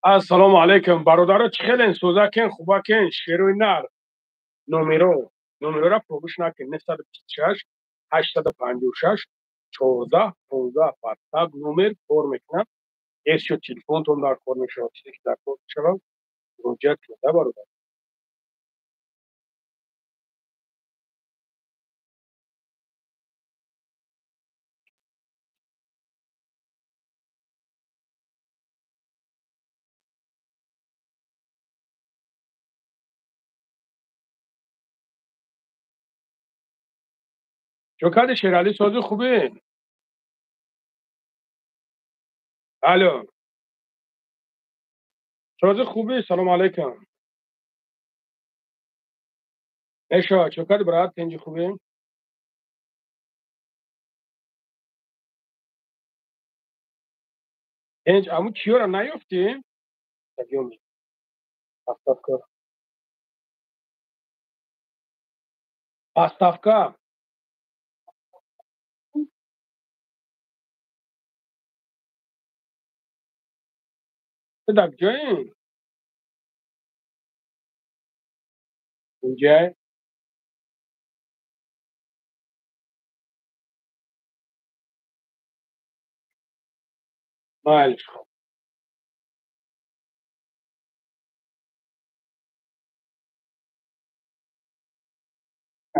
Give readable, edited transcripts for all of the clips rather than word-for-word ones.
Ассалому алайкум, бародаро, чӣ хелен, сӯзакен, хубакен, шерои нар. Номеро, номерора фурӯш накун. 926 856 14 15 WhatsApp номер кор мекунад. Эсё телефонтон дар кор мешавад, чизе ки дар кор мешавад, муроҷиат кунед, бародар. Чо кардӣ, Шералӣ, сози хубе? Алло. Сози хубӣ? Салому алайкум. Эшо, чо кардӣ, брат, тинҷи хубӣ? Тинҷ, аму чиёра наёфтӣ? Поставка. Поставка. Ту дар куҷоӣ? Инҷай? Майлиш, хоб.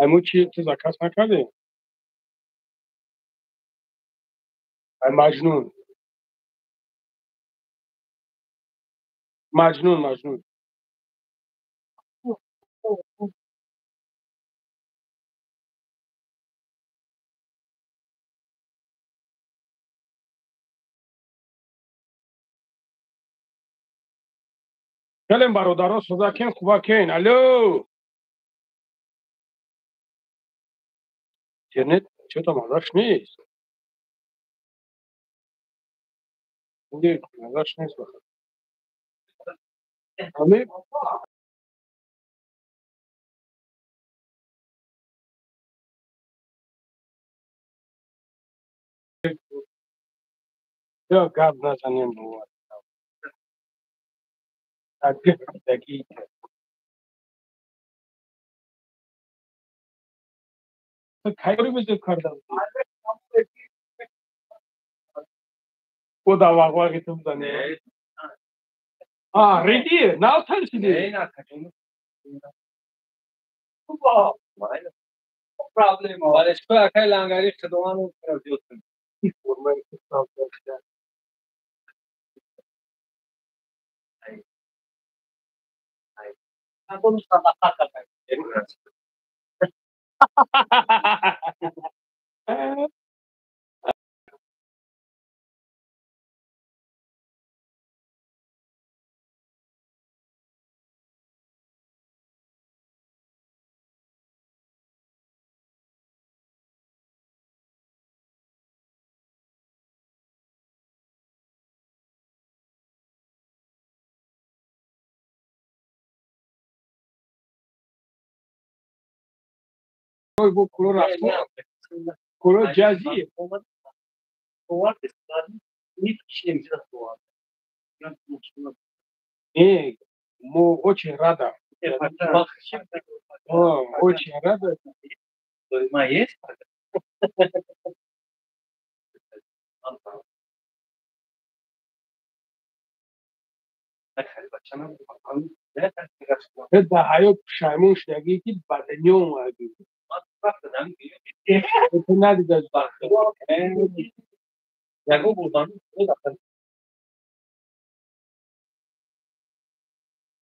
Айму чи ту заказ накардӣ? Ай Маҷнун. Маҷнун, Маҷнун. Хелем, бародаро, сӯзакен, хубакен. Алло. Интернет чё-то мазаш нест. Мазаш нест бахар. Ами ё гап назанем бовар. Кайори безеб кардам. О да вағвағи ту бизане. А, риди, нав тарсиди. Проблема. Вале акай лангари хидоману зиёд кунем. Бо куло рафт. Куло ҷазӣ. Не, мо очень рада. Очень рада. Есть? Дар ҳаёт пушаймон шудагӣ, ки ба дунё омадӣ. Ту надидаш бахт. Ягон бурдан.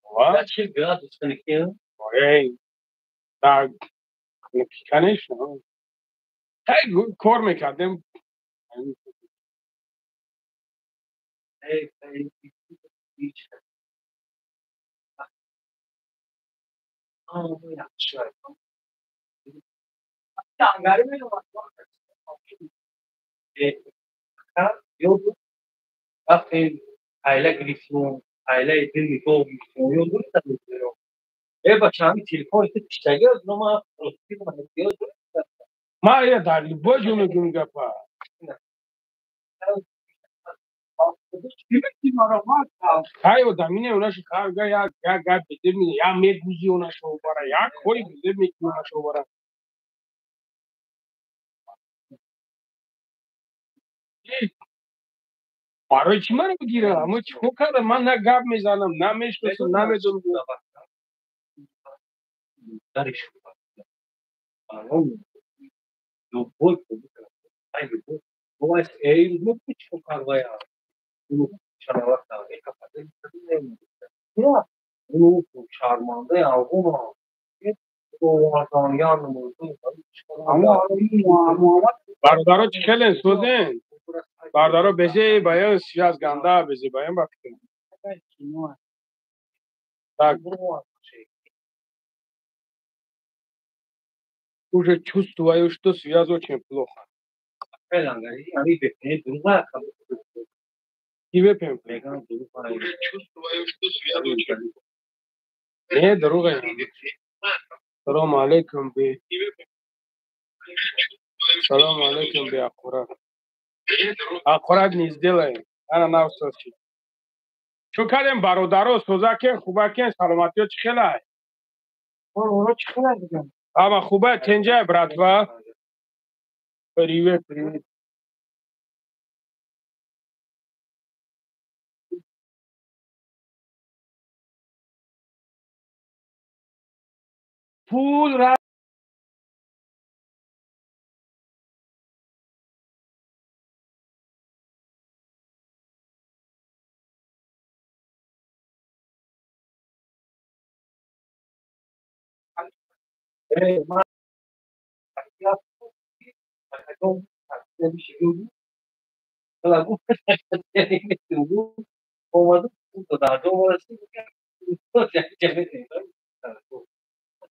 40 градус хунукӣ. Эй, так, конечно. Хай, кор мекардем. Эй, эй, ҳеч. Yaxshi. Лангари ёд вақте айла гирифтум, айлаи дил нигоҳ гирифтум, ёд доред? Э, бача, ҳами телефони ту пиштагӣ ма. Ма я дар любой ҷо мегӯм гапа. Хай одамине онаши хай як як гап безеб ми я мегузи онашо бара як кори безеб мекуни онашо бара. Барои чӣ маро бигирам? Аммо чӣ кор кардам? Ман на гап мезанам, на мешиносам, намедонам. Бародаро чӣ хелен созен? Бародаро безе баён связь ганда безе баён ба фикр. Так. Уже чувствую, что связь очень плохо. Уже чувствую, что связь очень плохо. Не, дорога. Салам алейкум, бе. Салам алейкум, бе, аккурат. Аккурат не сделаем. Ана навсоси. Чо кардем, бародаро, созакен, хубакен, саломатиё чӣ хелай? Ама хуба, тенҷай, братва. Привет, привет. Пул ра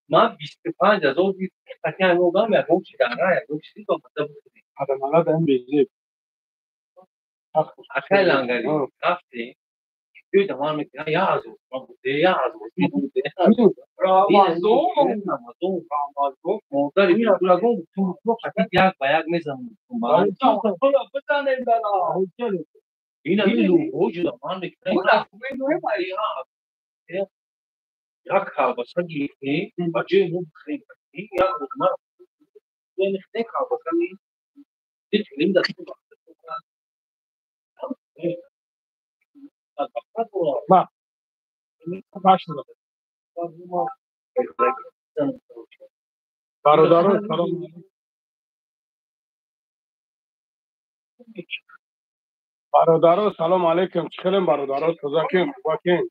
Ман 25 000 одам ягон чи дара ягон чизи омада буд. Адамаладан безеб. Акай лангари рафтем. Биёед ман мекунам я ҳазор ман буде я ҳазор буде Рамазон Рамазон модари бигурагон туркро фақат як ба як мезананд. Ина луҳо ҷуда ман мекунам як колбаса гирифтем ба ҷои мо бихӯрем як ман колбаса Бародаро салом. Бародаро салом алейкум. Чӣ хелем бародаро, тозакен, хубакен?